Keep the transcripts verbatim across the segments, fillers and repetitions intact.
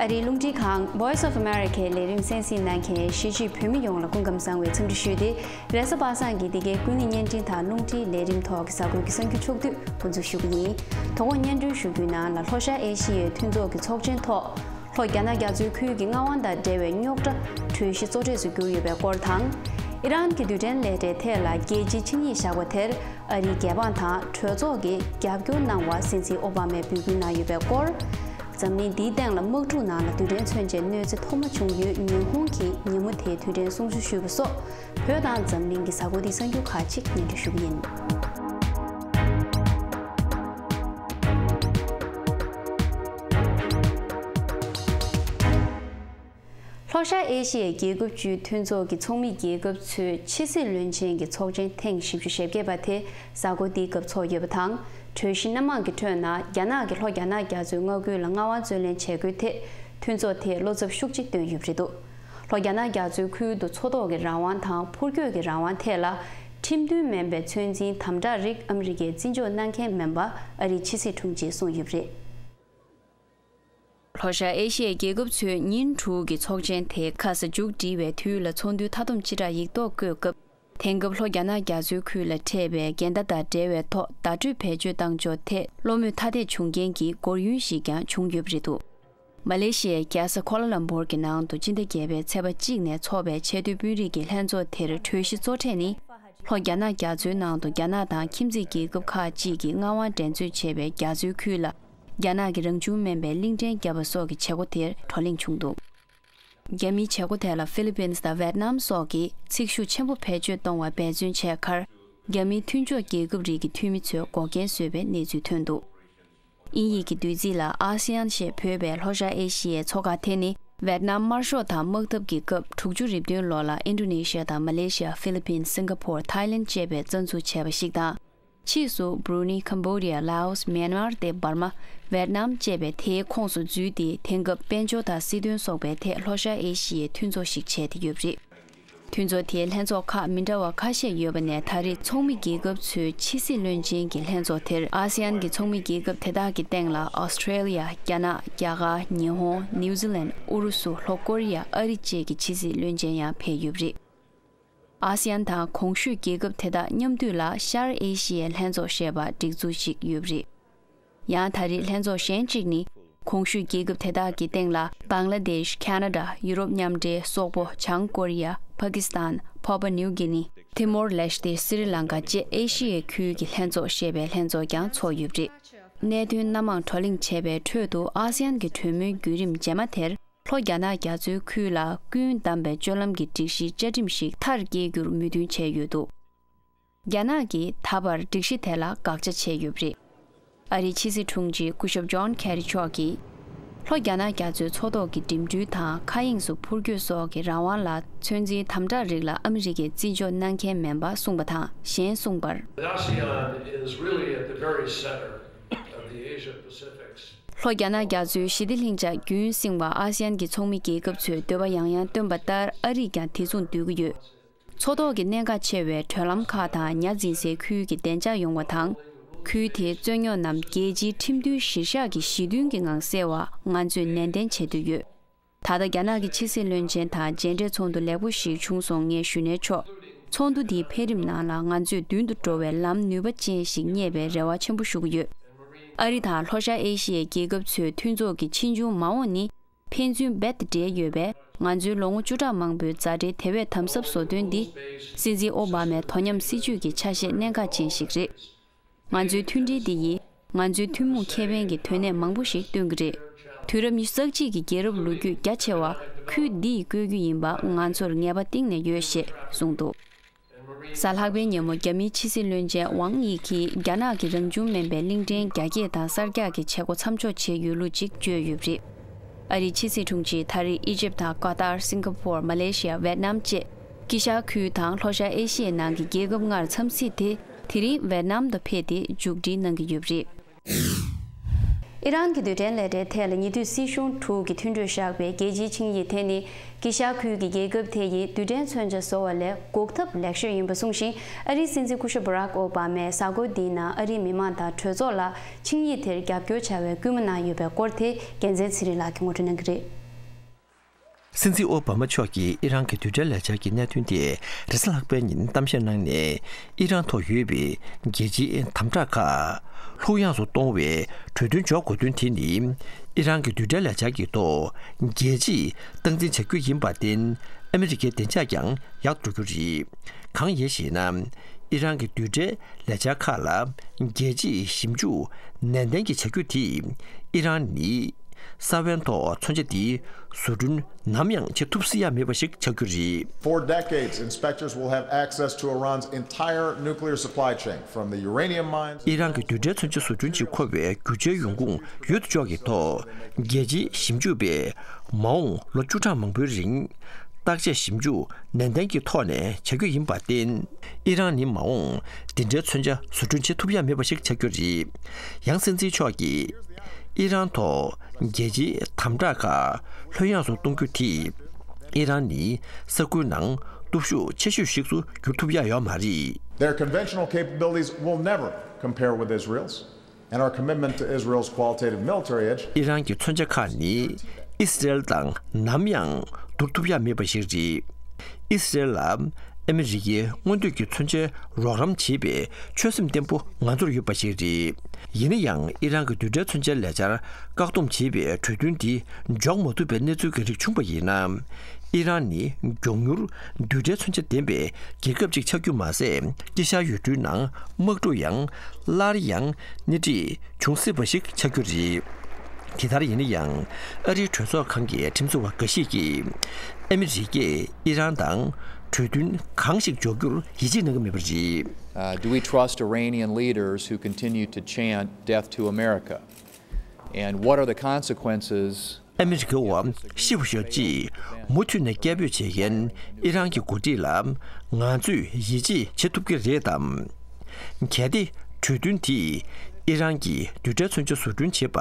ཨ་རིའི་རླུང་འཕྲིན་ཁང་Voice of Americaལས་རིམ་གསན་གཟིགས་གནང་མཁན་གཞིས་བྱེས་བོད་མི་ཡོངས་ལ་སྐུ་ཁམས་བཟང་བའི་འཚམས་འདྲི་ཞུས་ཏེ། རེས་གཟའ་པ་སངས་ཀྱི་འདི་གའི་ཀུན་གླེང་བརྙན་འཕྲིན་དང་རླུང་འཕྲིན་ལས་རིམ་ཐོག་གི་གཟའ་འཁོར་གྱི་གསར་འགྱུར་ཕྱོགས་བསྡུས་འགོ་འཛུགས་ཞུ་གི་ཡིན། དོ་དགོང་སྙན་སྒྲོན་ཞུ་རྒྱུའི་ནང་ལ་ལྷོ་ཤར་ཨེ་ཤི་ཡའི་མཐུན་ཚོགས་ཀྱི་ཚོགས་ཆེན་ཐོག་ལྷོ་རྒྱ་ནག་རྒྱ་མཚོའི་ཁུལ་གྱི་མངའ་དབང་དང་འབྲེལ་བའི་རྙོག་དྲ་གྲོས་གཞི་གཙོ་གྲས་སུ་གྱུར་ཡོད་པའི་སྐོར་དང་། ཨི་རན་གྱི་རྡུལ་ཕྲན་ལས་གྲྭའི་ཐད་ལ་རྒྱལ་སྤྱིའི་ཆིངས་ཡིག་བཞག་པ་དེར་ཨ་རིའི་རྒྱལ་འབངས་དང་གྲོས་ཚོགས་ཀྱིས་རྒྱབ་སྐྱོར་གནང་བར་སྲིད་འཛིན་ཨོ་བྷ་མས་འབོད་སྐུལ་གནང་ཡོད་པའི་སྐོར། འཛམ་གླིང་འདིའི་སྟེང་ལ་དམག་འཁྲུག་ནང་ལ་རྡུལ་ཕྲན་མཚོན་ཆའི་གནོད་འཚེ་མཐོ་དམའ་བྱུང་ཡུལ་ཉི་ཧོང་གི་ཉིན་མོ་དེའི་དུས་དྲན་སྲུང་བརྩི་ཞུས་པ་སོགས། བོད་དང་འཛམ་གླིང་གི་གཟའ་འཁོར་འདིའི་གསར་འགྱུར་ཁག་ཅིག་སྙན་སྒྲོན་ཞུ་གི་ཡིན། ལྷོ་ཤར་ཨེ་ཤི་ཡའི་རྒྱལ་ཁབ་བཅུའི་མཐུན་ཚོགས་ཀྱི་ཚོགས་མི་རྒྱལ་ཁབ་ཚོའི་ཕྱི་སྲིད་བློན་ཆེན་གྱི་ཚོགས་ཆེན་ཐེངས་བཞི་བཅུ་ཞེ་བརྒྱད་པ་དེ་གཟའ་འཁོར་འདིའི་སྐབས་འཚོགས་ཡོད་པ་དང་། གྲོས་གཞི་སྣ་མང་གི་ཁྲོད་ནང་རྒྱ་ནག་གིས་ལྷོ་རྒྱ་ནག་རྒྱ་མཚོའི་མངའ་ཁུལ་ལ་མངའ་དབང་རྩོད་ལེན་བྱེད་དགོས་ཐད་མཐུན་ཚོགས་དེས་བློ་འཚབ་ཤུགས་ཆེ་བཏོན་ཡོད་པ་རེད་འདུག་ལྷོ་རྒྱ་ནག་རྒྱ་མཚོའི་ཁུལ་དུ་མཚོ་ཐོག་གི་རང་དབང་དང་འཕུར་སྐྱོད་ཀྱི་རང་དབང་ཐད་ལ་ཁྲིམས་མཐུན་མིན་པའི་ཚོད་འཛིན་དམ་དྲག་རིགས་ཨ་མི་རི་ཀས་བརྩི་འཇོག་གནང་མཁན་མིན་པ་ཨ་རིའི་ཕྱི་སྲིད་དྲུང་ཆེས་གསུངས་ཡོད་པ་རེད། ལྷོ་ཤར་ཨེ་ཤི་ཡའི་རྒྱལ་ཁབ་ཚོའི་ཉིན་དྲུག་གི་ཚོགས་ཆེན་དེ་ཁ་ས་མཇུག་སྒྲིལ་བའི་དུས་ལ་ཚོགས་འདུའི་མཐའ་སྡོམ་སྤྱི་བསྒྲགས་ཡིག་ཐོག་བཀོད་སྐབས། དེང་སྐབས་ལྷོ་རྒྱ་ནག་རྒྱ་མཚོའི་ཁུལ་ལ་འཕྲད་པའི་འགལ་ཟླ་དང་འབྲེལ་བའི་ཐོག་བརྡ་སྤྲོད་བེད་སྤྱོད་བཏང་ཕྱོགས་ཐད་བློ་མོས་ཐ་དད་བྱུང་རྐྱེན་གྱིས་སྒོར་ཡུན་ཞིག་ཀྱང་བྱུང་ཡོད་པ་རེད་འདུག་མ་ལེ་ཤི་ཡའི་རྒྱལ་ས་ཀོ་ལ་ལམ་པོར་གྱི་ནང་དུ་སྤྱི་ཟླ་བརྒྱད་པའི་ཚེས་པ་གཅིག་ནས་འཚོགས་པའི་ཆེས་མཐོའི་དཔོན་རིགས་ཀྱི་ལྷན་ཚོགས་དེར་གྲོས་གཞི་གཙོ་གྲས་ནི། ལྷོ་རྒྱ་ནག་རྒྱ་མཚོའི་ནང་དུ་རྒྱ་ནག་དང་ཁྱིམ་མཚེས་རྒྱལ་ཁབ་ཁག་ཅིག་གི་མངའ་དབང་འགྲན་རྩོད་བྱེད་པའི་རྒྱ་མཚོའི་ཁུལ་ལ། རྒྱ་ནག་གི་རང་བྱུང་མིན་པའི་གླིང་ཕྲན་བརྒྱབ་པ་སོགས་ཀྱི་བྱེད་སྒོ་དེར་བགྲོ་གླེང་བྱུང་འདུག་རྒྱ་མིའི་བྱེད་སྒོ་དེ་ལ་ཧྥི་ལི་པིན་དང་ཝེད་ནམ་སོགས་ཀྱིས་ཚིག་ཤུགས་ཆེན་པོ་བེད་སྤྱོད་གཏོང་བར་འབད་བརྩོན་བྱས་ཁར། རྒྱ་མིའི་མཐུན་ཕྱོགས་རྒྱལ་ཁབ་རིགས་ཀྱི་འཐུས་མི་ཚོས་འགོག་རྐྱེན་བཟོས་པའི་གནས་ཚུལ་ཐོན་འདུག་དབྱིན་ཡིག་གི་བསྡུས་ཚིག་ལ་ཨ་སི་ཡན་ཞེས་འབོད་པའི་ལྷོ་ཤར་ཨེ་ཤི་ཡའི་མཚོ་ཁག་དེ་ནི་ཝེད་ནམ་དམར་ཤོག་དང་དམག་འཐབ་ཀྱི་སྐབས་དྲུག་ཅུ་རེ་བདུན་ལོ་ལ་ཨིན་ཌོ་ནེ་ཤི་ཡ་དང་མ་ལེ་ཤི་ཡ། ཧྥི་ལི་པིན། སིང་ག་པོར། ཐའི་ལེན་ཌ་བཅས་པས་རྩ་འཛུགས་བྱས་པ་ཞིག་དང་། ཕྱིས་སུ་བྷུ་རུ་ནི། ཀམ་བོ་ཌི་ཡ། ལའོ་སི། མེན་མར་ཏེ་འབར་མ། ཝེད་ནམ་བཅས་པས་དེའི་ཁོངས་སུ་འཛུལ་ཏེ་དེང་སྐབས་དཔལ་འབྱོར་དང་སྲིད་དོན་སོགས་པའི་ཐད་ལྷོ་ཤར་ཨེ་ཤི་ཡའི་མཐུན་ཚོགས་ཤིག་བྱས་ཏེ་ཡོད་པ་རེད། མཐུན་ཚོགས་དེའི་ལྷན་ཚོགས་ཁག་མི་འདྲ་བ་ཁ་ཤས་ཡོད་པ་ནས་ད་རེས་ཚོགས་མི་རྒྱལ་ཁབ་ཚོའི་ཕྱི་སྲིད་བློན་ཆེན་གྱི་ལྷན་ཚོགས་དེར་ཨ་སི་ཡན་གྱི་ཚོགས་མི་རྒྱལ་ཁབ་དེ་དག་གི་སྟེང་ལ་ཨོ་སི་ཁྲེ་ལི་ཡ། རྒྱ་ནག། རྒྱ་གར། ཉི་ཧོང་། ནིའུ་ཛི་ལན། ཨུ་རུ་སུ། ལྷོ་ཀོ་རི་ཡ། ཨ་རི་བཅས་ཀྱི་ཕྱི་སྲིད་བློན་ཆེན་ཡང་ཕེབས་ཡོད་པ་རེད། ཨ་སི་ཡན་དང་གོང་ཞུས་རྒྱལ་ཁབ་དེ་དག་མཉམ་འདུས་ལ་ཤར་ཨེ་ཤི་ཡའི་ལྷན་ཚོགས་ཞེས་པ་སྒྲིག་འཛུགས་ཤིག་ཡོད་པ་རེད། ཡང་ད་རེས་ལྷན་ཚོགས་གཞན་གཅིག་ནི། གོང་ཞུས་རྒྱལ་ཁབ་དེ་དག་གི་སྟེང་ལ་བང་ལ་དེཤ། ཁ་ན་ཌ། ཡུ་རོབ་མཉམ་འབྲེལ། སོག་པོ། བྱང་ཀོ་རི་ཡ། པ་ཀི་སི་ཐན། ཕོ་པ་ནིའུ་གི་ནི། ཐི་མོར་ལེ་སྟེ། སི་རི་ལང་ཀ་བཅས་ཨེ་ཤི་ཡའི་ཁུལ་གྱི་ལྷན་ཚོགས་ཞེས་པའི་ལྷན་ཚོགས་ཀྱང་ཚོགས་ཡོད་པ་རེད། གནད་དོན་སྣ་མང་བགྲོ་གླེང་བྱས་པའི་ཁྲོད་དུ་ཨ་སི་ཡན་གྱི་གྲོས་མོལ་བརྒྱུད་རིམ་རྗེས་མ་དེར། ལྷོ་རྒྱ་ནག་རྒྱ་མཚོའི་ཁུལ་ལ་སྐུན་བསྡམས་པའི་སྤྱོད་ལམ་གྱི་སྒྲིག་གཞིའི་བཅའ་ཁྲིམས་ཤིག་མཐར་སྐྱེལ་རྒྱུར་མོས་མཐུན་བྱས་ཡོད་འདུག་རྒྱ་ནག་གིས་ད་བར་སྒྲིག་གཞི་དེ་ལ་དགག་བྱ་བྱས་ཡོད་པ་རེད། ཨ་རིའི་ཕྱི་སྲིད་དྲུང་ཆེ་སྐུ་ཞབས་ཇོན་ཁེ་རི་མཆོག་གིས། ལྷོ་རྒྱ་ནག་རྒྱ་མཚོའི་མཚོ་ཐོག་གི་འགྲིམ་འགྲུལ་དང་མཁའ་དབྱིངས་སུ་འཕུར་སྐྱོད་སོགས་ཀྱི་རང་དབང་ལ་ཚོད་འཛིན་དམ་དྲག་རིགས་ལ་ཨ་མི་རི་ཀས་བརྩི་འཇོག་གནང་མཁན་མིན་པ་གསུངས་པ་དང་། གཞན་གསུངས་པར། The ASEAN is really at the very center of the Asia-Pacific. ལྷོ་རྒྱ་ནག་རྒྱ་མཚོའི་ཞི་བདེ་ལྷིང་འཇགས་རྒྱུན་བསྲིང་བར་ཨ་སི་ཡན་གྱི་ཚོགས་མི་རྒྱལ་ཁབ་ཚོས་འདོད་པ་ཡང་ཡང་བཏོན་པ་ལྟར་ཨ་རིས་ཀྱང་དེ་མཚུངས་འདོད་ཀྱི་ཡོད། མཚོ་ཐོག་གི་གནད་འགག་ཆེ་བའི་གྲོལ་ལམ་ཁག་དང་ཉ་འཛིན་སའི་ཁུལ་གྱི་བདེ་འཇགས་ཡོང་བ་དང་། ཁུལ་དེའི་རྩོད་རྙོག་རྣམས་རྒྱལ་སྤྱིའི་ཁྲིམས་མཐུན་གཞིར་བཞག་གི་གཞི་མཐུན་གྱི་ངང་སེལ་བ་ང་ཚོས་ནན་ཏན་བྱེད་འདོད་ཡོད། ད་ལྟ་རྒྱ་ནག་གི་ཕྱི་སྲིད་བློན་ཆེན་དང་མཇལ་འཕྲད་ཚོགས་འདུ་ལེགས་པོ་ཞིག་བྱུང་སོང་ངས་ཞུ་ནས་ཆོག་ཚོགས་འདུ་འདིའི་འཕེལ་རིམ་ནང་ལ་ང་ཚོས་མདུན་དུ་འགྲོ་བའི་ལམ་ནུས་པ་ཅན་ཞིག་རྙེད་པའི་རེ་བ་ཆེན་པོ་ཞུ་གི་ཡོད། ཨ་རི་དང་ལྷོ་ཤར་ཨེ་ཤི་ཡའི་རྒྱལ་ཁབ་ཚོའི་མཐུན་ཚོགས་ཀྱི་ཕྱིས་འབྱུང་མ་འོངས་ནི། ཕན་ཚུན་རྦད་དེ་འབྲེལ་ཡོད་པས། ང་ཚོའི་ལོ་ངོ་བཅུ་ཕྲག་མང་པོའི་མཛའ་འབྲེལ་དེ་བས་དམ་ཟབ་བཟོ་དོན་འདི། སྲིད་འཛིན་ཨོ་བྷ་མའི་དོ་མཉམ་སྲིད་ཇུས་ཀྱི་ཆ་ཤས་གནད་འགག་ཅན་ཞིག་རེད། ང་ཚོའི་མཐུན་སྒྲིལ་འདི་ཡིས། ང་ཚོའི་ཐུན་མོང་ཁེ་ཕན་གྱི་དོན་གནད་མང་པོ་ཞིག་སྟོན་གྱི་རེད། དུས་རབས་ཉི་ཤུ་རྩ་གཅིག་གི་རྒྱལ་རབས་ལོ་རྒྱུས་རྒྱ་ཆེ་བ་ཁུལ་འདི་ཡིས་བཀོད་རྒྱུ་ཡིན་པ་ང་ཚོར་ངེས་པ་གཏིང་ནས་ཡོད་ཞེས་གསུངས་འདུག་གཟའ་ལྷག་པའི་ཉིན་མོ་རྒྱ་མིའི་ཕྱི་སྲིད་བློན་ཆེན་ཝང་དབྱི་གིས་རྒྱ་ནག་གི་རང་བྱུང་མིན་པའི་གླིང་ཕྲན་རྒྱ་སྐྱེད་དང་གསར་རྒྱག་གི་བྱེད་སྒོ་མཚམས་འཇོག་བྱས་ཡོད་ལུགས་ཅིག་བརྗོད་ཡོད་པ་རེད། ཨ་རིའི་ཕྱི་སྲིད་དྲུང་ཆེས་ད་རེས་ཨི་ཇིབ་དང་ཀ་ཏར། སིང་ག་པོར། མ་ལེ་ཤི་ཡ། ཝེད་ནམ་བཅས་དཀྱིལ་ཤར་ཁུལ་དང་ལྷོ་ཤར་ཨེ་ཤི་ཡའི་ནང་གི་རྒྱལ་ཁབ་ལྔར་འཚམས་གཟིགས་དེ་དེ་རིང་ཝེད་ནམ་དུ་ཕེབས་ཏེ་མཇུག་སྒྲིལ་གནང་གི་ཡོད་པ་རེད། ཨི་རན་གྱི་རྡུལ་ཕྲན་ལས་གྲྭའི་ཐད་ལ་ཉེ་དུས་སྲིད་གཞུང་དྲུག་གི་མཐུན་གྲོས་བཞག་པའི་རྒྱལ་སྤྱིའི་ཆིངས་ཡིག་དེ་ནི། དཀྱིལ་ཤར་ཁུལ་གྱི་རྒྱལ་ཁབ་དེ་ཡི་རྡུལ་ཕྲན་མཚོན་ཆ་བཟོ་བ་ལས་འགོག་ཐབས་ལེགས་ཤོས་ཡིན་པ་གསུངས་ཤིང་། ཨ་རིའི་སྲིད་འཛིན་སྐུ་ཞབས་བྷ་རག་ཨོ་བྷ་མས་གཟའ་འཁོར་འདིའི་ནང་ཨ་རིའི་མི་མང་དང་གྲོས་ཚོགས་ལ་ཆིངས་ཡིག་དེར་རྒྱབ་སྐྱོར་བྱ་བའི་སྐུལ་མ་གནང་ཡོད་པའི་སྐོར་དེ་རྒྱལ་མཚན་ཚེ་རིང་ལགས་ཀྱིས་ངོ་སྤྲོད་གནང་གི་རེད། སྲིད་འཛིན་ཨོ་བྷ་མ་མཆོག་གིས་ཨི་རན་གྱི་རྡུལ་ཕྲན་ལས་འཆར་གྱི་གནད་དོན་དེ་རེས་གཟའ་ལྷག་པའི་ཉིན་གཏམ་བཤད་གནང་ནས། ཨི་རན་ཐོག་ཡོད་པའི་རྒྱལ་སྤྱིའི་དམ་དྲག་ཁག་ལྷུག་ཡངས་སུ་གཏོང་བའི་གྲོས་མཐུན་འཇོག་དགོས་དོན་དེ་ནི། ཨི་རན་གྱི་རྡུལ་ཕྲན་ལས་འཆར་གྱི་ཐོག་རྒྱལ་སྤྱིས་སྟངས་འཛིན་བྱ་རྒྱུ་ཡིན་པར་བརྟེན། ཨ་མི་རི་ཀའི་བདེ་འཇགས་ཀྱང་ཡག་འགྲོ་རྒྱུ་རེད། གང་ཡིན་ཞེ་ན། ཨི་རན་གྱི་རྡུལ་ཕྲན་ལས་འཆར་ཁག་ལ་རྒྱལ་སྤྱིའི་ཞིབ་འཇུག་ནན་ཏན་གྱིས་བྱ་རྒྱུ་དེས། ཨི་རན་ནི་ས་བོན་ཐོག་མཚོན་ཆ་དེའི་བཟོ་སྐྲུན་ནམ་ཡང་བྱེད་ཐུབ་སྲིད་ཡ་མེད་པ་ཞིག་ཆགས་རྒྱུ་རེད། For decades, inspectors will have access to Iran's entire nuclear supply chain, from the uranium mines. ཨི་རན་གྱི་རྡུལ་ཕྲན་མཚོན་ཆ་བཟོ་སྐྲུན་ཆེད་མཁོ་བའི་རྒྱུ་ཆའི་ཡོང་ཁུངས་ཡུལ་དུ་ཕྱོགས་ཀྱི་ཐོག་རྒྱལ་སྤྱིའི་ཞིབ་འཇུག་པས་མ་འོངས་ལོ་བཅུ་ཕྲག་མང་པོའི་རིང་བརྟག་དཔྱད་ཞིབ་འཇུག་ནན་ཏན་གྱི་ཐོག་ནས་བྱ་རྒྱུ་ཡིན་པར་བརྟེན། ཨི་རན་ནི་མ་འོངས་འདི་འདྲའི་མཚོན་ཆ་བཟོ་སྐྲུན་བྱེད་ཐུབ་ཡ་མེད་པ་ཞིག་ཆགས་རྒྱུ་རེད། ཡང་སྲིད་འཛིན་མཆོག་གིས་ཨི་རན་ཐོག་རྒྱལ་སྤྱིའི་དམ་དྲག་ཁག་ལྷོད་ཡངས་སུ་གཏོང་རྒྱུ་དེས། ཨི་རན་ནི་ས་ཁུལ་ནང་སྟོབས་ཤུགས་ཆེ་ཤོས་ཤིག་ཏུ་འགྱུར་ཐུབ་ཡ་ཡོད་མ་རེད། Their conventional capabilities will never compare with Israel's, and our commitment to Israel's qualitative military edge. ཨི་རན་གྱི་མཚོན་ཆ་ཁག་ནི་ཨི་སི་རེལ་དང་ནམ་ཡང་བསྡུར་ཐུབ་ཡ་མེད་པ་ཞིག་རེད། ཨི་སི་རེལ་ལ་ཨ་མི་རི་ཀའི་སྔོན་ཐོན་གྱི་མཚོན་ཆའི་རོགས་རམ་བྱེད་པའི་ཆོད་སེམས་བརྟན་པོ་ང་ཚོར་ཡོད་པ་ཞིག་རེད། ཡིན་ན་ཡང་ཨི་རན་གྱི་རྡུལ་ཕྲན་མཚོན་ཆའི་ལས་འཆར་བཀག་སྡོམ་བྱེད་པའི་གྲོས་མཐུན་འདི་འཇོག་མ་ཐུབ་པའི་གནས་ཚུལ་གྱི་རིགས་བྱུང་པ་ཡིན་ན། ཨི་རན་ནི་མགྱོགས་མྱུར་རྡུལ་ཕྲན་མཚོན་ཆ་ལྡན་པའི་རྒྱལ་ཁབ་ཅིག་ཆགས་རྒྱུ་མ་ཟད། དཀྱིལ་ཤར་ཡུལ་གྲུའི་ནང་དམག་འཁྲུག་ཡང་སླར་ཡང་སྣེ་ཁྲིད་བྱུང་སྲིད་པ་ཞིག་ཆགས་རྒྱུ་རེད། དེ་ལྟར་ཡིན་ན་ཡང་། ཨ་རིའི་གྲོས་ཚོགས་ཁང་གི་ཁྲིམས་བཟོ་བ་འགའ་ཞིག་གིས། ཨ་མི་རི་ཀས་ཨི་རན་དང་གྲོས་མཐུན་གང་ཞིག་འཇོག་རྒྱུར་ཡིད་ཆེས་གནང་གི་མེད་པ་རེད། Uh, do we trust Iranian leaders who continue to chant death to America? And what are the consequences? ཨ་མི་རི་ཀ་བ་ཤི་བ་ཤོག་ཅེས་མུ་མཐུད་ནས་སྐད་འབོད་བྱེད་མཁན་ཨི་རན་གྱི་འགོ་ཁྲིད་ལ་ང་ཚོས་ཡིད་ཆེས་བྱེད་ཐུབ་ཀྱི་རེད་དམ། གལ་ཏེ་གྲོས་མཐུན་དེས་ཨི་རན་གྱི་རྡུལ་ཕྲན་མཚོན་ཆ་བཟོ་སྐྲུན་བྱེད་པ་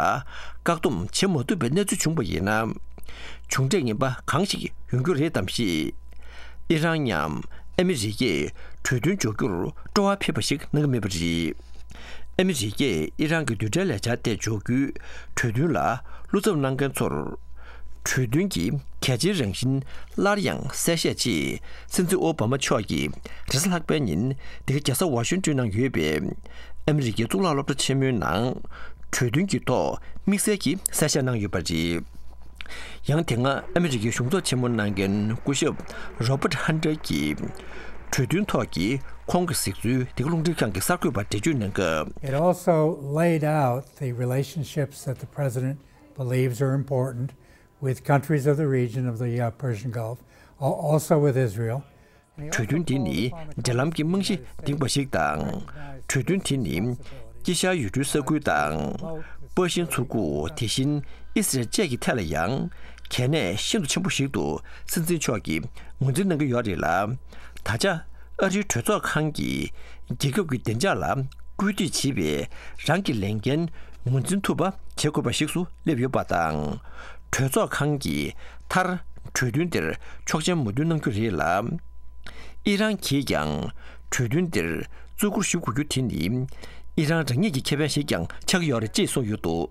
བཀག་སྡོམ་བྱེད་མ་ཐུབ་པའི་གནས་ཚུལ་བྱུང་བ་ཡིན་ན། མཇུག་འབྲས་ངན་པ་གང་ཞིག་ཡོང་རྒྱུ་རེད་དམ་ཞེས། ཨི་རན་མཉམ་ཨ་མི་རི་ཀས་གྲོས་མཐུན་འཇོག་རྒྱུར་སྤྲོ་བ་ཕེབས་པ་ཞིག་གནང་གི་མེད་པ་རེད། ཨ་མི་རི་ཀས་ཨི་རན་གྱི་རྡུལ་ཕྲན་ལས་འཆར་དེ་འཇོག་རྒྱུའི་གྲོས་མཐུན་ལ་བློ་འཚབ་གནང་མཁན་ཚོར། གྲོས་མཐུན་གྱི་གལ་ཆེའི་རང་བཞིན་སླར་ཡང་གསལ་བཤད་ཆེད། སྲིད་འཛིན་ཨོ་བྷ་མ་མཆོག་གིས་རེས་གཟའ་ལྷག་པའི་ཉིན་འདི་ག་རྒྱལ་ས་ཝ་ཤིང་ཏོན་ནང་ཡོད་པའི་ཨ་མི་རི་ཀའི་གཙུག་ལག་སློབ་གྲྭ་ཆེན་མོའི་ནང་གྲོས་མཐུན་གྱི་ཐོག་དམིགས་བསལ་གྱི་གསལ་བཤད་གནང་ཡོད་པ་རེད། ཡང་དེ་སྔ་ཨ་མི་རི་ཀའི་གཞུང་ཚོགས་ཆེན་མོ་གནང་མཁན་སྐུ་ཞབས་Robert Hunter གྱིས་གྲོས་མཐུན་ཐོག་གི་ཁོང་གི་གཟིགས་ཚུལ་འདི་ག་རླུང་འཕྲིན་ཁང་གི་གསར་འགོད་པར་འགྲེལ་བརྗོད་གནང་སྐབས། It also laid out the relationships that the president believes are important with countries of the region of the uh, Persian Gulf, al- also with Israel. གྲོས་མཐུན་འདི་ནི་འབྲེལ་ལམ་གྱི་རྨང་གཞི་ལྡིང་བ་ཞིག་དང་། གྲོས་མཐུན་དེ་ནི་དཀྱིལ་ཤར་ཡུལ་གྲུའི་ས་ཁུལ་དང་། པར་ཤིང་མཚོ་ཁུག་དེ་བཞིན་ཨི་སི་རལ་བཅས་ཀྱི་ཐད་ལ་ཡང་གལ་གནད་ཤིན་ཏུ་ཆེན་པོ་ཞིག་ཏུ་སྲིད་འཛིན་མཆོག་གིས་ངོས་འཛིན་གནང་གི་ཡོད་རེད་ལ། ད་ཆ་ཨ་རིའི་གྲོས་ཚོགས་ཁང་གིས་རྒྱལ་ཁབ་ཀྱི་བདེ་འཇགས་ལ་སྐུལ་འདེད་བྱེད་པའི་རང་གི་ལས་འགན་ངོས་འཛིན་ཐུབ་པ་བྱེད་དགོས་པ་ཞིག་ཏུ་སླེབས་ཡོད་པ་དང་། གྲོས་ཚོགས་ཁང་གིས་མཐར་གྲོས་མཐུན་དེར་ཆོག་མཆན་མ་བཏོན་གནང་རྒྱུ་རེད་ལ། ཨི་རན་གྱིས་ཀྱང་གྲོས་མཐུན་དེར་བརྩི་བཀུར་ཞུ་དགོས་རྒྱུ་དེ་ནི་ཨི་རན་རང་ཉིད་ཀྱི་ཁེ་ཕན་ཞིག་ཀྱང་ཆགས་ཀྱི་ཡོད་རེད་ཅེས་གསུངས་ཡོད་འདུག།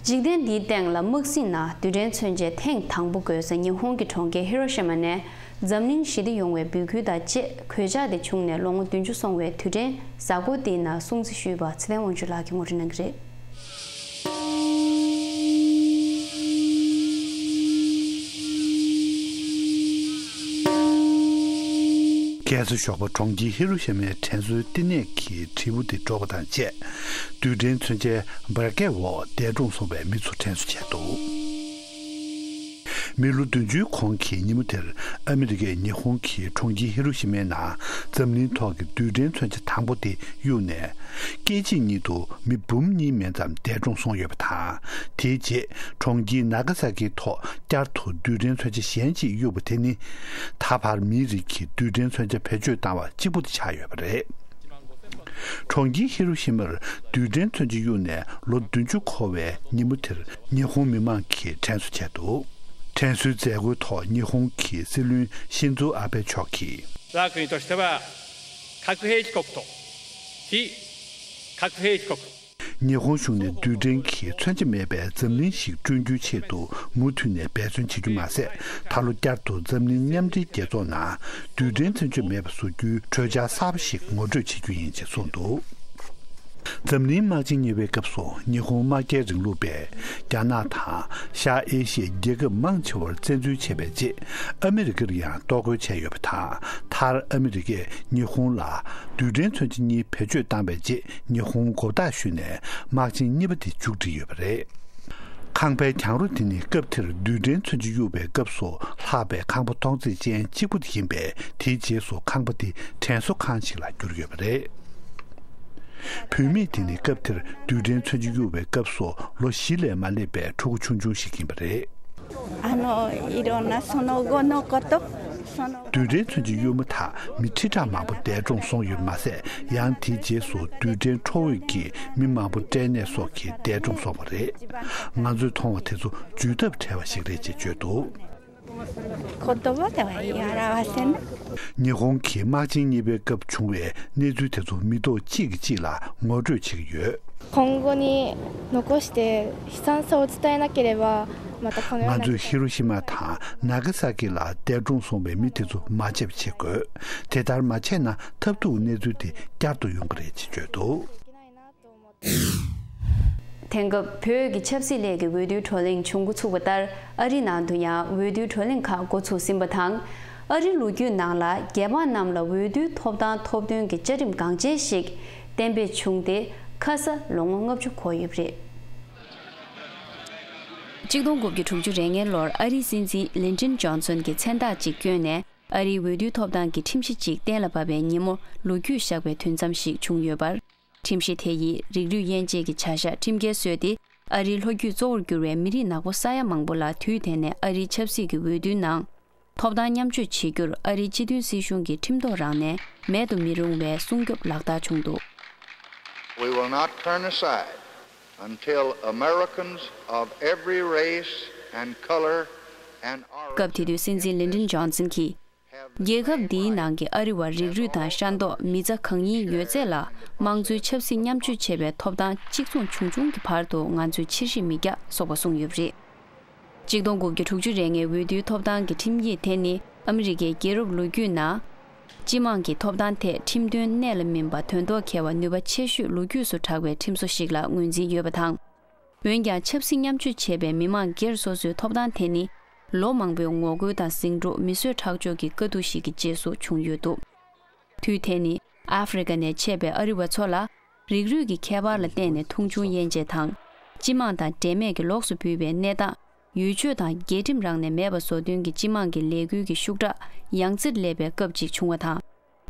འཇིག་རྟེན་འདིའི་སྟེང་ལ་དམག་སྲིད་ནང་རྡུལ་ཕྲན་མཚོན་ཆས་ཐེངས་དང་པོ་བགོས་ས་ཉི་ཧོང་གི་གྲོང་ཁྱེར་ཧི་རོ་ཤི་མ་ནས་འཛམ་གླིང་ཞི་བདེ་ཡོང་བའི་འབོད་སྐུལ་དང་བཅས་གོད་ཆག་དེ་བྱུང་ནས་ལོ་ངོ་བདུན་ཅུ་སོང་བའི་དུས་དྲན་གཟའ་འཁོར་འདིའི་ནང་སྲུང་བརྩི་ཞུས་པ་ཚེ་བརྟན་དབང་ཕྱུག་ལགས་ཀྱིས་ངོ་སྤྲོད་གནང་གི་རེད། རྒྱལ་ས་ཞོགས་པ་གྲོང་ཁྱེར་ཧི་རོ་ཤི་མའི་དྲན་གསོའི་བསྟི་གནས་ཀྱི་དྲིལ་བུ་དེ་སྒྲོག་པ་དང་བཅས། རྡུལ་ཕྲན་མཚོན་ཆའི་འབར་གས་འོག་འདས་གྲོངས་སོང་བའི་མི་ཚོ་དྲན་གསོ་བྱས་འདུག། མི་ལོ་བདུན་ཅུའི་གོང་གི་ཉིན་མོ་དེར་ཨ་མི་རི་ཀས་ཉི་ཧོང་གི་གྲོང་ཁྱེར་ཧི་རོ་ཤི་མའི་ནང་འཛམ་གླིང་ཐོག་གི་རྡུལ་ཕྲན་མཚོན་ཆ་དང་པོ་དེ་གཡུགས་ནས། སྐད་ཅིག་ཉིད་དུ་མི་འབུམ་གཉིས་མན་ཙམ་འདས་གྲོངས་སོང་ཡོད་པ་དང་། དེའི་རྗེས་གྲོང་ཁྱེར་ནཱ་ག་ས་ཀིའི་ཐོག་བསྐྱར་དུ་རྡུལ་ཕྲན་མཚོན་ཆ་གཞན་ཞིག་གཡུགས་པ་དེ་ནི། ད་བར་མིའི་རིགས་ཀྱིས་རྡུལ་ཕྲན་མཚོན་ཆ་བེད་སྤྱོད་བཏང་བ་གཅིག་པུ་དེ་ཆགས་ཡོད་པ་རེད། གྲོང་ཁྱེར་ཧི་རོ་ཤི་མར་རྡུལ་ཕྲན་མཚོན་ཆ་གཡུགས་ནས་ལོ་བདུན་ཅུ་འཁོར་བའི་ཉིན་མོ་དེར་ཉི་ཧོང་མི་མང་གིས་དྲན་གསོ་བྱས་འདུག་དྲན་གསོའི་མཛད་སྒོའི་ཐོག་ཉི་ཧོང་གི་སྲིད་བློན་ཤིན་ཛོ་ཨ་བྷེ་མཆོག་གིས། 我が国としては核兵器国と非核兵器国 ཉི་ཧོང་གཞུང་ནས་རྡུལ་ཕྲན་གྱི་མཚོན་ཆ་མེད་པའི་འཛམ་གླིང་ཞིག་བསྐྲུན་རྒྱུའི་ཆེད་དུ་མུ་མཐུད་ནས་འབད་བརྩོན་བྱེད་རྒྱུ་མ་ཟད། ད་ལོ་བསྐྱར་དུ་འཛམ་གླིང་མཉམ་འབྲེལ་རྒྱལ་ཚོགས་ནང་རྡུལ་ཕྲན་མཚོན་ཆ་མེད་པ་བཟོ་རྒྱུའི་གྲོས་འཆར་གསར་པ་ཞིག་ངོ་སྤྲོད་བྱེད་རྒྱུ་ཡིན་ཅེས་གསུངས་འདུག་འཛམ་གླིང་དམག་ཆེན་གཉིས་པའི་སྐབས་སུ་ཉི་ཧོང་དམག་རྒྱལ་རིང་ལུགས་པས་རྒྱ་ནག་དང་ཤར་ཨེ་ཤི་ཡའི་རྒྱལ་ཁབ་མང་ཆེ་བར་བཙན་འཛུལ་བྱས་པའི་རྗེས། ཨ་མི་རི་ཀར་ཡང་གཏོར་རྒོལ་བྱས་ཡོད་པ་དང་། མཐར་ཨ་མི་རི་ཀས་ཉི་ཧོང་ལ་རྡུལ་ཕྲན་མཚོན་ཆ་གཉིས་བེད་སྤྱོད་བཏང་བའི་རྗེས། ཉི་ཧོང་མགོ་བཏགས་ཞུས་ནས་དམག་ཆེན་གཉིས་པ་དེ་མཇུག་བསྒྲིལ་ཡོད་པ་རེད། ཁང་པའི་གྱང་རོ་དེ་ནི་སྐབས་དེར་རྡུལ་ཕྲན་མཚོན་ཆ་གཡུག་པའི་སྐབས་སུ་ལྷག་པའི་ཁང་པ་མཐོང་ཚད་ཅན་གཅིག་པུ་ཡིན་པས། དེའི་རྗེས་སུ་ཁང་པ་དེ་དྲན་གསོ་ཁང་ཞིག་ལ་གྱུར་ཡོད་པ་རེད། བུད་མེད་དེ་ནི་སྐབས་དེར་རྡུལ་ཕྲན་མཚོན་ཆ་གཡུག་པའི་སྐབས་སུ་ལོ་བཞི་ལས་མ་སླེབས་པའི་ཕྲུ་གུ་ཆུང་ཆུང་ཞིག་ཡིན་པ་རེད། あの、いろんなその後のこと、その རྡུལ་ཕྲན་མཚོན་ཆ་གཡུག་མ་ཐག་མི་ཁྲི་ཕྲག་མང་པོ་འདས་གྲོངས་སོང་ཡོད་མ་ཟད། ཡང་དེའི་རྗེས་སུ་རྡུལ་ཕྲན་ཁྲོ་བོས་ཀྱིས་མི་མང་པོ་སྐྲན་ནད་སོགས་ཀྱིས་འདས་གྲོངས་སོང་བ་རེད། ང་ཚོས་མཐོང་བ་དེ་ཚོ་འཇུས་ཐབས་བྲལ་བ་ཞིག་རེད་ཅེས་བརྗོད་འདུག 言葉では言い表せん。 ཉི་ཧོང་གི་དམག་ཆེན་གཉིས་པའི་སྐབས་བྱུང་བའི་གནས་ཚུལ་དེ་ཚོ་མི་ཐོག་གཅིག་གིས་གཅིག་ལ་ངོ་སྤྲོད་བྱེད་ཀྱི་ཡོད། 今後に残して悲惨さを伝えなければ、またこのような ང་ཚོས་ཧི་རོ་ཤི་མ་དང་ནཱ་ག་ས་ཀི་ལ་འདས་གྲོངས་སོང་བའི་མི་དེ་ཚོ་མ་བརྗེད་པ་བྱེད་དགོས། དེ་ལྟར་མ་བྱས་ན་ཐབས་སྡུག་གནས་ཚུལ་དེ་བསྐྱར་དུ་ཡོང་གི་རེད་ཅེས་བརྗོད་འདུག་དེང་སྐབས་བོད་ཀྱི་ཆབ་སྲིད་སླད་ཀྱི་འོས་བསྡུའི་བགྲོ་གླེང་བྱུང་འགོ་ཚུགས་པ་ལྟར། ཨ་རི་ནང་དུ་ཡང་འོས་བསྡུའི་བགྲོ་གླེང་ཁག་འགོ་ཚུགས་ཟིན་པ་དང་། ཨ་རི་ལོ་རྒྱུས་ནང་ལ་རྒྱལ་འབངས་རྣམས་ལ་འོས་བསྡུའི་ཐོབ་ཐང་ཐོབ་དོན་གྱི་བཅའ་ཁྲིམས་འགངས་ཆེན་ཞིག་གཏན་འབེབས་བྱུང་སྟེ། ཁ་ས་ལོ་ངོ་ལྔ་བཅུ་འཁོར་ཡོད་པ་རེད། གཅིག་སྟོང་དགུ་བརྒྱ་དྲུག་ཅུ་རེ་ལྔའི་ལོར་ཨ་རིའི་སྲིད་འཛིན་ལིན་ཏྲིན་ཇོན་སོན་གྱི་མཚན་རྟགས་ཅིག་བསྐྱོན་ནས། ཨ་རིའི་འོས་བསྡུའི་ཐོབ་ཐང་གི་ཁྲིམས་གཞི་ཅིག་གཏན་ལ་ཕབ་པའི་ཉིན་མོ་ལོ་རྒྱུས་བཞག་པའི་དུས་མཚམས་ཤིག་བྱུང་ཡོད་པར། ཁྲིམས་གཞི་དེ་ཡིས་རིགས་རུས་དབྱེ་འབྱེད་ཀྱི་བྱ་གཞག་ཁྲིམས་འགལ་བཟོས་ཏེ། ཨ་རིའི་ལྷོ་རྒྱུད་གཙོ་བོར་གྱུར་བའི་མི་རིགས་ནག་པོ་ས་ཡ་མང་པོ་ལ་དུས་དེ་ནས་ཨ་རིའི་ཆབ་སྲིད་ཀྱི་འོས་བསྡུའི་ནང་ཐོབ་ཐང་མཉམ་སྤྱོད་བྱེད་རྒྱུར་ཨ་རིའི་སྤྱི་མཐུན་སྲིད་གཞུང་གི་ཁྲིམས་ཐོག་རང་ནས་མེད་དུ་མི་རུང་བའི་སྲུང་སྐྱོབ་ལག་བསྟར་བྱུང་འདུག We will not turn aside until Americans of every race and color and origin སྐབས་དེ་དུས་སྲིད་འཛིན་ལིན་ཏྲིན་ཇོན་སན་གྱིས། རྒྱལ་ཁབ་འདིའི་ནང་གི་ཨ་རི་བ་རིགས་རུས་དང་ཤ་མདོག་མི་རྩ་གང་ཡིན་ཡོད་ཚད་ལ་དམངས་གཙོའི་ཆབ་སྲིད་མཉམ་སྤྱོད་བྱེད་པའི་ཐོབ་ཐང་གཅིག་མཚུངས་བྱུང་བྱུང་གི་བར་དུ་ང་ཚོས་ཕྱིར་བཤིག་མི་རྒྱག་སོགས་པ་གསུངས་ཡོད་པ་རེད། གཅིག་སྟོང་དགུ་བརྒྱ་དྲུག་ཅུ་རེ་ལྔའི་འོས་བསྡུའི་ཐོབ་ཐང་གི་ཁྲིམས་ཡིག་དེ་ནི་ཨ་མི་རི་ཀའི་རྒྱལ་རབས་ལོ་རྒྱུས་ནང་། སྤྱི་དམངས་ཀྱི་ཐོབ་ཐང་ཐད་ཁྲིམས་དོན་གནད་ལ་སྨིན་པ་དོན་ཐོག་འཁེལ་བ་ནུས་པ་ཆེ་ཤོས་ལོ་རྒྱུས་སུ་གྲགས་པའི་ཁྲིམས་བཟོ་ཞིག་ལ་ངོས་འཛིན་ཡོད་པ་དང་། འོན་ཀྱང་ཆབ་སྲིད་མཉམ་སྤྱོད་བྱེད་པའི་མི་མང་སྒེར་སོ་སོའི་ཐོབ་ཐང་དེ་ནི་ལོ་མང་པོའི་ངོ་རྒོལ་དང་ཟིང་འཁྲུག་མི་གསོད་ཁྲག་སྦྱོར་གྱི་དཀའ་སྡུག་ཞིག་གི་རྗེས་སུ་བྱུང་ཡོད་འདུག་དུས་དེ་ནི་ཨ་ཧྥེ་རི་ཁ་ནས་ཆད་པའི་ཨ་རི་བ་ཚོ་ལ་རིགས་རུས་ཀྱི་ཁྱད་པར་ལ་བརྟེན་ནས་མཐོང་ཆུང་དབྱེ་འབྱེད་དང་། སྤྱི་དམངས་དང་འབྲེལ་མེད་ཀྱི་ལོགས་སུ་འབུད་པའི་གནས་སྟངས། ཡུལ་ཆོས་དང་རྒྱལ་ཁྲིམས་རང་ནས་མེད་པ་བཟོ་འདུན་གྱི་སྤྱི་དམངས་ཀྱི་ལས་འགུལ་གྱི་ཤུགས་དྲག་ཡང་རྩེར་སླེབས་པའི་སྐབས་ཅིག་བྱུང་བ་དང་།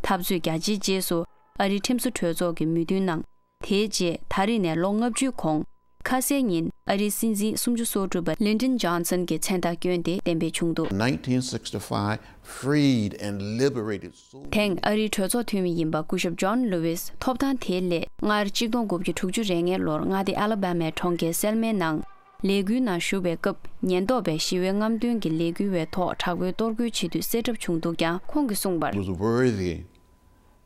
འཐབ་རྩོད་རྒྱ་ཆེའི་རྗེས་སུ་ཨ་རིའི་ཁྲིམས་བཟོ་གྲོས་ཚོགས་ཀྱི་མོས་མཐུན་གནང་། དེའི་རྗེས་ད་རེས་ནས་ལོ་ལྔ་བཅུའི་གོང་། ཁ་སའི་ཉིན་ཨ་རིའི་སྲིད་འཛིན་སུམ་ཅུ་སོ་དྲུག་པ་ལིན་ཏྲིན་ཇོན་སན་གྱི་མཚན་རྟགས་བསྐྱོན་ཏེ་གཏན་འབེབས་བྱུང་འདུག nineteen sixty-five freed and liberated soldiers. དེང་ཨ་རིའི་གྲོས་ཚོགས་འཐུས་མི་ཡིན་པ་སྐུ་ཞབས་ཇོན་ལུ་ཝིས་ཐོབ་ཐང་དེའི་སླད་སྔར་གཅིག་སྟོང་དགུ་བརྒྱ་དྲུག་ཅུ་རེ་ལྔའི་ལོར་མངའ་སྡེ་ཨ་ལ་བྷ་མའི་གྲོང་ཁྱེར་སེལ་མའི་ནང་ལས་འགུལ་ནང་ཞུགས་པའི་སྐབས། ཉེན་རྟོག་པས་ཞི་བའི་རྔམ་སྟོན་གྱི་ལས་འགུལ་བའི་ཐོག་དྲག་པོའི་གཏོར་རྒོལ་བྱེད་དུས་གསལ་བསྒྲགས་བྱུང་འདུག་ཀྱང་། ཁོང་གིས་གསུངས་པར། It was worthy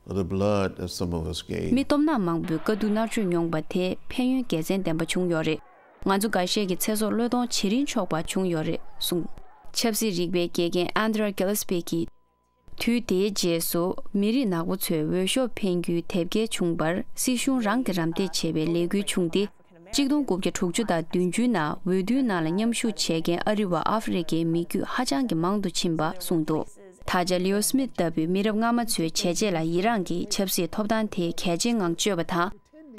of the blood that some of us gave. མི་སྟོབས་ན་མང་པོས་དཀའ་སྡུག་མནར་གཅོད་མྱོང་པ་དེ་ཕན་ཡོན་དགེ་མཚན་ལྡན་པ་བྱུང་ཡོད་རེད། ང་ཚོ་འགའ་ཤས་ཀྱི་ཚེ་སྲོག་བློས་གཏོང་བྱེད་རིན་ཆོག་པ་བྱུང་ཡོད་རེད་གསུངས། ཆབ་སྲིད་རིག་པའི་དགེ་རྒན་ཨན་དྲ་གྷི་ལི་སི་པེ་གིས། དུས་དེའི་རྗེས་སུ་མི་རིགས་ནག་པོ་ཚོས་འོས་ཤོག་འཕེན་རྒྱུའི་དེབ་སྐྱེལ་བྱུང་བར་སྲིད་གཞུང་རང་གིས་རམ་འདེགས་བྱས་པའི་ལས་འགུལ་བྱུང་སྟེ། གཅིག་སྟོང་དགུ་བརྒྱ་དྲུག་ཅུ་དང་བདུན་ཅུའི་ནང་འོས་བསྡུའི་ནང་ལ་མཉམ་ཞུགས་བྱས་མཁན་ཨ་རི་བ་ཨ་ཧྥེ་རི་ཁའི་མི་རྒྱུད་ཧ་ཅང་གི་མང་དུ་ཕྱིན་པ་གསུངས་འདུག་ད་ཆ་ལིའོ་སི་མིད་ལྟ་བུའི་མི་རབས་སྔ་མ་ཚོའི་བྱས་རྗེས་ལ་ཡི་རངས་ཀྱིས་ཆབ་སྲིད་ཐོབ་ཐང་དེ་གལ་ཆེའི་ངང་བརྗོད་པ་དང་།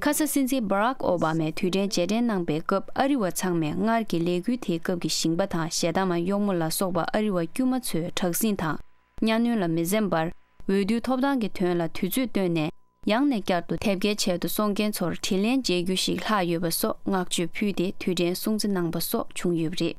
ཁ་ས་སྲིད་འཛིན་བྷ་རག་ཨོ་བྷ་མས་དུས་དྲན་རྗེས་དྲན་གནང་པའི་སྐབས་ཨ་རི་བ་ཚང་མས་སྔར་གྱི་ལས་འགུལ་དེའི་སྐབས་ཀྱི་ཞིང་པ་དང་ཞེ་འདང་མ་གཡོག་མོ་ལ་སོགས་པ་ཨ་རི་བ་དཀྱུས་མ་ཚོའི་དྲག་ཟིང་དང་གཉའ་གནོན་ལ་མི་འཛེམ་པར་འོས་བསྡུའི་ཐོབ་ཐང་གི་དོན་ལ་དུས་ཚོད་བཏོན་ནས། ཡང་ནས་བསྐྱར་དུ་དེབ་སྐྱེལ་ཆེད་དུ་སོང་མཁན་ཚོར་དྲིན་ལན་འཇལ་རྒྱུ་ཞིག་ལྷག་ཡོད་པ་སོགས་བསྔགས་བརྗོད་ཕུལ་ཏེ་དུས་དྲན་སྲུང་བརྩི་གནང་པ་སོགས་བྱུང་ཡོད་པ་རེད།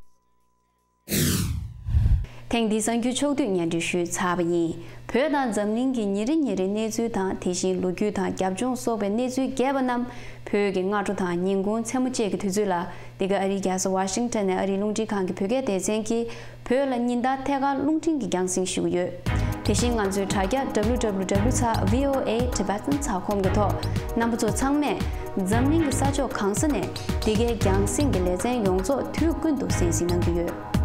ཐེངས་འདིའི་གསར་འགྱུར་ཕྱོགས་བསྡུས་སྙན་སྒྲོན་ཞུས་ཚར་བ་ཡིན། བོད་དང་འཛམ་གླིང་གི་ཉིན་རེ་ཉིན་རེའི་གནས་ཚུལ་དང་། དེ་བཞིན་ལོ་རྒྱུས་དང་རྒྱབ་ལྗོངས་སོགས་པའི་གནས་ཚུལ་རྒྱས་པ་རྣམས། བོད་ཀྱི་སྔ་དྲོ་དང་ཉིན་གུང་། མཚན་མོ་བཅས་ཀྱི་དུས་ཚོད་ལ། འདི་ག་ཨ་རིའི་རྒྱལ་ས་ཝ་ཤིང་ཊོན་ནས་ཨ་རིའི་རླུང་འཕྲིན་ཁང་གི་བོད་སྐད་སྡེ་ཚན་གྱིས་བོད་ལ་ཉིན་ལྟར་ཐད་ཀར་རླུང་འཕྲིན་གྱི་རྒྱང་སྲིང་ཞུ་གི་ཡོད། དེ་བཞིན་ང་ཚོའི་དྲ་རྒྱ་W W W ཚེག V O A Tibetan ཚེག་ཁོམ་གྱི་ཐོག་རྣམ་པ་ཚོ་ཚང་མས་འཛམ་གླིང་གི་ས་ཕྱོགས་གང་ས་ནས་འདི་གའི་རྒྱང་སྲིང་གི་ལེ་ཚན་ཡོངས་རྫོགས་དུས་ཀུན་ཏུ་གསན་གཟིགས་གནང་གི་ཡོད།